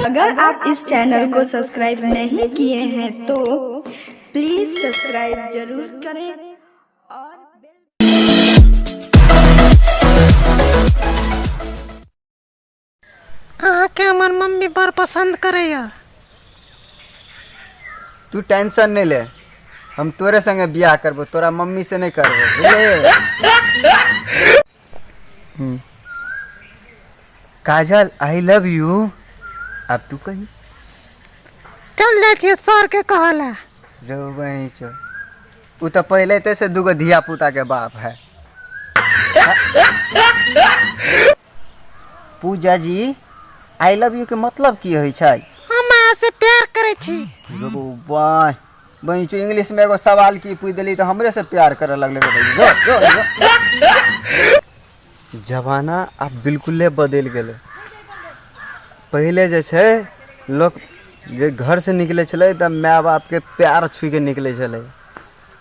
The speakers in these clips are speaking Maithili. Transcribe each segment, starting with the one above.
अगर आप इस चैनल को सब्सक्राइब नहीं किए हैं तो प्लीज़ सब्सक्राइब जरूर करें और बेल अहाँके हमर मम्मी बड़ पसंद करैया। तू टेंशन नहीं ले, हम तोरे संगे बियाह करबो, तोरा मम्मी से नहीं करबो, बुझले? Kajal I love you. अब तू कही। चल जाइ छियै सर के कहला। रो बहिं चो, उ तो पहले ते से दूगो धिया पुता के बाप है। Puja ji I love you के मतलब की होइ छै? हम अहाँ से प्यार करै छी। रो बाह बहिं चो, इंग्लिश में एगो सवाल की पूछ देली तो हमरे से प्यार करे लगले। रे बहिं, रो रो रो। जमाना आब बिल्कुले बदलि गेलै। पहिले जे छै लोक जे घरसँ निकलै छलै तऽ माय बापके पएर छुइके निकलै छलै।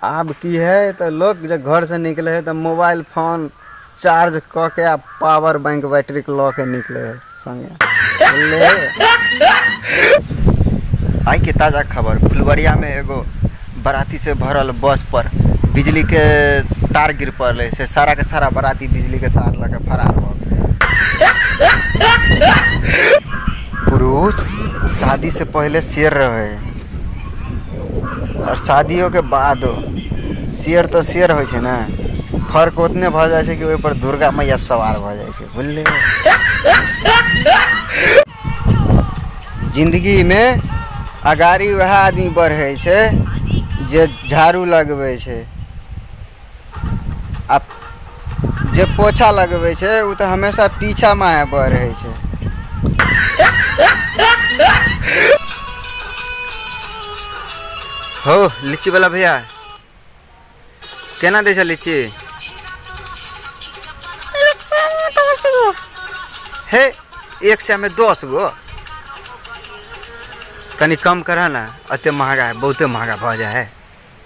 आब की हइ तऽ लोक जे घरसँ निकलै हइ तऽ मोबाइल फोन चार्ज कऽ के आ पावर बैंक बैटरीके लऽ के निकलै हइ सङ्गे, बुझलियै? आइके ताजा खबर, फुलवरियामे एगो बरातीसँ भरल बस पर बिजलीके तार गिर पड़लै, से साराके सारा बराती बिजलीके तार लऽ के फरार भऽ गेलै। पुरुष शादी से पहिले शेर रहे और शादियों के बाद शेर तऽ शेर होइ छै ने, फर्क ओतने भऽ जाइ छै कि ओहिपर दुर्गा मैया सवार भऽ जाइ छै, बुझलियै? जिन्दगीमे अगाड़ी वएह आदमी बढ़ै छै जे झाड़ू लगबै छै, आ जे पोछा लगबै छै ओ तऽ हमेशा पीछा माहे बढ़ै छै। हो लीची वाला भैया, केना दै छै लीची? एक सए में 10 गो। हे, एक सए में 10 गो? कनि कम करह ने, एते महगा है, बहुते महगा भऽ जाइ है।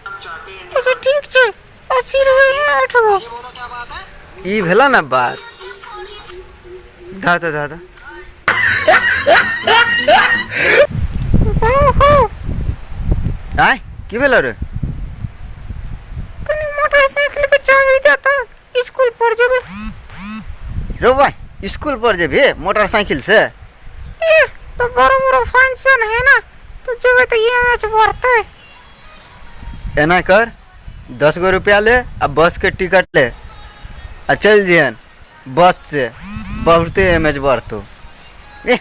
अच्छा ठीक छै, 80 रुपए में 8 गो। ई भेला ने बात। धऽ दऽ धऽ दऽ। हो। आय, की भेलो रे? कनि मोटरसाइकिल के चाबी देता, स्कूल पर जेबै। रो भाई, स्कूल पर जेबही मोटरसाइकिल से? ए तो बड़ा बड़ा फंक्शन है ना, तो जेबै तऽ ई एम एच बढ़तै। एना कर, 10 गो रुपया ले आ बस के टिकट ले आ चलि जइहन बस से, बहुते एम एच बढ़तो। एह।